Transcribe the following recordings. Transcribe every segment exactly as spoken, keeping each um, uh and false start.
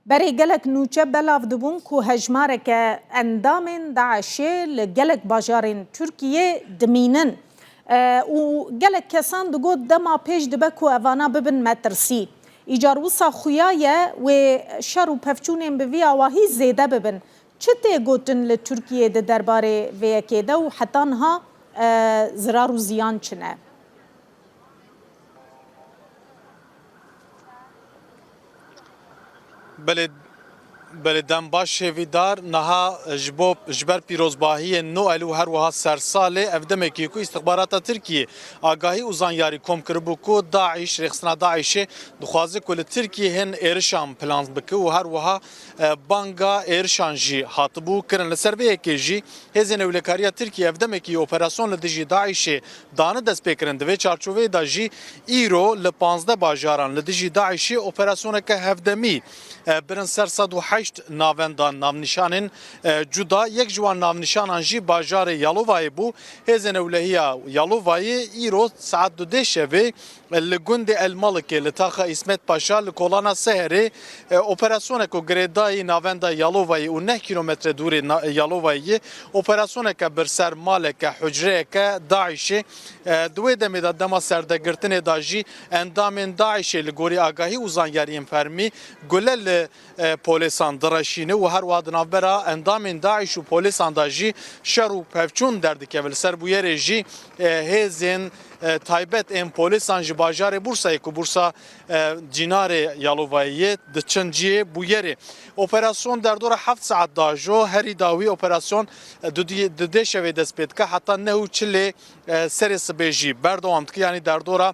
Berê gelek nûçe belav dibûn ku hejmareke endamên DAIŞê li gelek bajarên Tirkiyê dimînin. E, û gelek kesan digot dema pêş dibe ku evana bibin metirsî. Îcar wisa xuya ye wê şer û pevçûnên bi vî awahî zêde bibin. Çi tê gotin li Tirkiyê di derbarê vê yekê de û heta niha, e, zirar û ziyan çi ne? Belê, belê, dem baş hêvîdar. Niha ji bo, ji ber pîrozbahiyên Noel û her wiha sersalê, ev demekî ku îstixbarata Tirkiyê agahî û zanyarî kom kiribû ku DAIŞ, rêxistina DAIŞê dixwaze ku li Tirkiyê hin êrişan plan bike û her wiha, e, banga êrişan jî hatibû kirin. Li ser vê yekê jî Hêzên Ewlekariya Tirkiyê ev demekî operasyon li dijî DAIŞê dane destpêkirin. Di vê çarçoveyê de jî îro li panzdeh bajaran li dijî DAIŞê operasyoneke hevdemî, e, birin ser sed û heşt navenda navnîşanên, e, cuda. Yek ji wan navnîşanan jî bajarê Yalovayê bû. Hêzên ewlehiya Yalovayê îro saet dudê şevê li gundê El Malikê li taxa Îsmet Paşa li kolana Seherê, e, operasyoneko girêdayî navenda Yalovayê û neh kîlometre dûrê na-, Yalovayê ye. Operasyoneke bir ser maleke, hucreyeke DAIŞê. E, di wê demê de dema serdegirtinê de jî endamên DAIŞê li gorî agahî û zanyariyên fermî gule li, e, polêsan direşîne û her wiha di navbera endamên DAIŞ û polêsan de jî şer û pevçûn derdikeve. Li ser bûyerê jî, e, hêzên, e, taybet ên polêsan ji bajarê Bursayê ku Bursa, e, cînarê Yalovayê ye, diçin cihê bûyerê. Operasyon derdora heft saet dajo, herî dawî operasyon, e, di, di, di dê şevê dest pê dike, heta neh û çilê, e, serê sibê jî berdewam dike, yanî derdora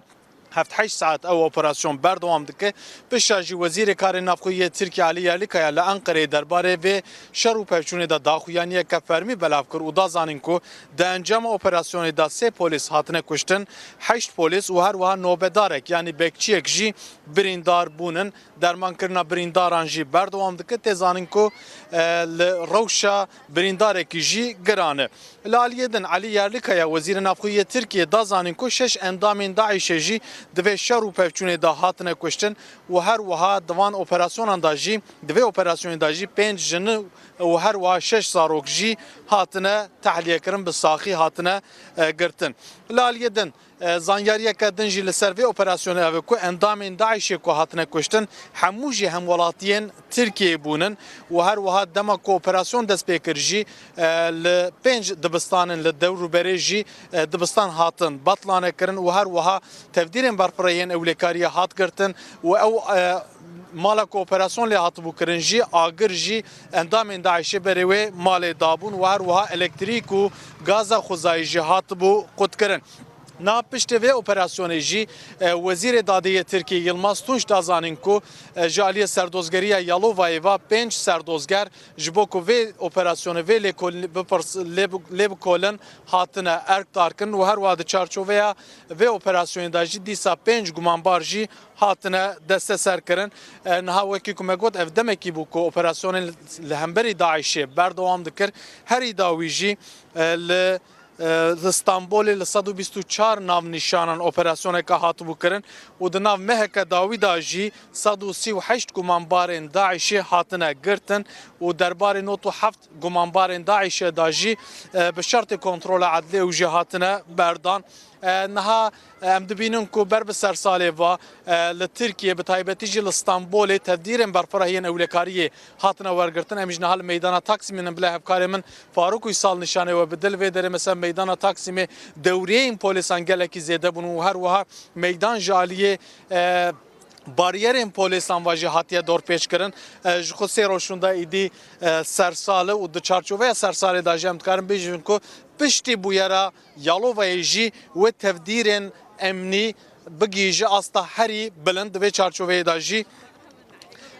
heft heşt saet ew operasyon berdewam dike. Pişta jî Wezîrê Karê Navxwe yê Tirkiye Alî Yerlikaya li Enqereyê derbarê vê şer û pevçûnê de daxuyaniyeke fermî belav kir û da zanîn ku di encama operasyonê de sê polîs hatine kuştin, heşt polîs û her wiha nobedarek, yanî bekçiyek jî birîndar bûnin. Dermankirina birîndaran jî berdewam dike. Tê zanîn ku, e, li rewşa birîndarekî jî giran e. Li aliyê din, Elî Yerlikaya, Wezîrê Navxwe yê Tirkiyê, da zanîn ku şeş endamên DAIŞê jî di vê şer û pevçûnê de hatine kuştin û her wiha di van operasyonan de jî, di vê operasyonê de jî pênc jin û her wiha şeş zarok jî hatine tehliyekirin, bi saxî hatine, e, girtin. Li aliyê din, e, zanyariyeke din jî li ser vê operasyonê ev e ku endamên DAIŞê ku hatine kuştin, hemû jî hemwelatiyên Tirkiyeyê bûnin û her wiha dema ku operasyon dest pê kir jî, e, li pênc dibistanên li dewr û berê jî, e, dibistan hatin betlanekirin û her wiha tevdîrên berfirehiyên ewlekariyê hat girtin û ew, e, mala ku operasyon lê hatibû kirin jî, agir jî endamên DAIŞê berê wê malê dabûn û her wiha elektrîk û gaza xwezayî jî hatibû qutkirin. Niha piştî vê operasyonê jî, e, Wezîrê Dadê yê Tirkiyê Yilmaz Tunç da zanîn ku, e, ji aliyê Serdozgeriya Yalovayê ve pênc serdozger ji bo ku vê operasyonê, vê lêkolînê bipirs-, lê bi-, lê bikolin, hatine erkdarkirin û her wiha di çarçoveya vê operasyonê de jî dîsa pênc gumanbar jî hatine desteserkirin. E, niha wekî ku me got, ev demekî bû ku operasyonên li, li hemberî DAIŞê berdewam dikir. Herî dawî jî, e, li, e, li Stenbolê li sed û bîst û çar navnîşanan operasyoneke hatibû kirin û di nav meheke dawî de jî sed û sî û heşt gumanbarên DAIŞê hatine girtin û derbarê nod û heft gumanbarên DAIŞê de jî, e, bi şertê kontrola edlê ew jî hatine berdan. E, niha, e, em dibînin ku ber bi sersalê ve, e, li Tirkiye, bi taybetî jî li Stenbolê tevdîrên berfirehiyên ewlekariyê hatine wergirtin. Em jî niha li meydana Taksîmê ne, bila hevkarê min Farûk Uysal nîşanê we bide. Li vê derê mesela meydana Taksîmê dewriyeyên polîsan gelekî zêde bûn û her wiha meydan ji aliyê, e, bariyerên polîsan ve jî hatiye dorpêçkirin. E, ji xwe sê roj şûnda êdî, e, sersal e û di çarçoveya sersalê de jî em dikarin bêjin ku piştî bûyera Yalovayê jî wê tevdîrên emnî bigihîje asta herî bilind. Di vê çarçoveyê de jî,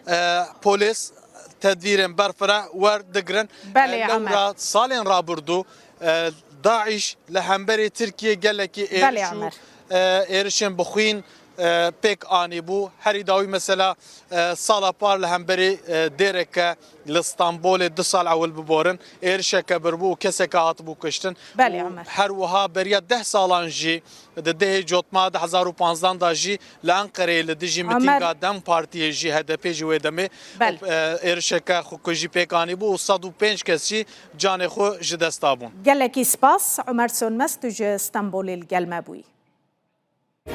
e, polîs tedbîrên berfireh werdigrin. Belê, E, Emer. Lewra salên rabirdû, e, DAIŞ li hemberî Tirkiyê gelekî Belê, êriş û, Emer. e, êrişên bi xwîn e, pêk anîbû. Herî dawî mesela, e, sala par li hemberî, e, dêreke li Stenbolê du sal ewil biborin, êrişeke biribû û keseke hatibû kuştin. Belê, Û Omer. her wiha beriya deh salan jî, di dehê cotma du hezar û panzdan de jî li Enqereyê li dijî Omer. mîtînga DEM Partiyê jî, HDPê jî wê demê, Belê. e, êrişeke xwekujî pêk anîbû û sed û pênc kes jî canê xwe ji dest dabûn. Gelekî spas, Omer Sönmez, tu ji Stenbolê li gel me bûyî.